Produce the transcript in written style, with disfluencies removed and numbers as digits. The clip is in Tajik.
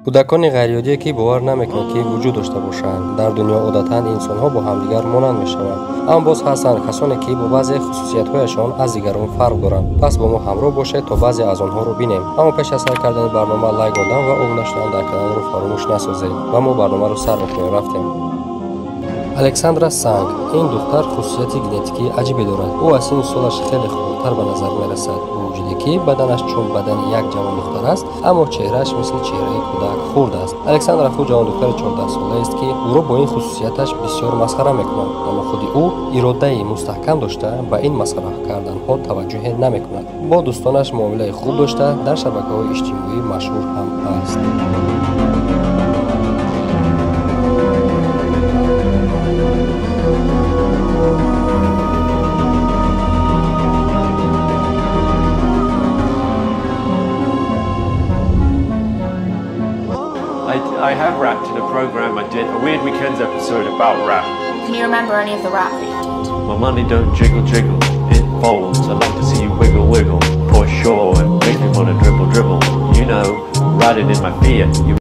Кӯдакони ғайриоддие, ки бовар намекунед, ки вуҷуд дошта бошанд. Дар дунё одатан инсонҳо бо ҳамдигар монанд мешаванд, аммо боз ҳастанд касоне, ки бо баъзе хусусиятҳояшон аз дигарон фарқ доранд. Пас бо мо ҳамроҳ бошед, то баъзе аз онҳоро бинем. Аммо пеш аз сар кардани барнома лайк додан ва обуна шудан дар каналро фаромӯш насозед ва мо барномаро сар мекунем. Рафтем. Александра Санг. Ин духтар хусусияти генетикии аҷибе дорад. Ӯ аз синну солаш хеле хурдтар ба назар мерасад. Бо вуҷуде ки баданаш чун бадани як ҷавондухтар аст, аммо чеҳрааш мисли чеҳраи кӯдак хурд аст. Александра худ ҷавондухтари 14-солаест, ки ӯро бо ин хусусияташ бисёр масхара мекунанд, аммо худи ӯ иродаи мустаҳкам дошта, ба ин масхара карданҳо таваҷҷӯҳе намекунад. Бо дӯстонаш муомилаи хуб дошта, дар шабакаҳои иҷтимоӣ машҳур ҳам аст. I have rapped in a program I did, a Weird Weekends episode about rap. Can you remember any of the rap that you did? My money don't jiggle jiggle, it folds. I like to see you wiggle wiggle, for sure. It makes me wanna dribble dribble, you know, riding in my Fiat. You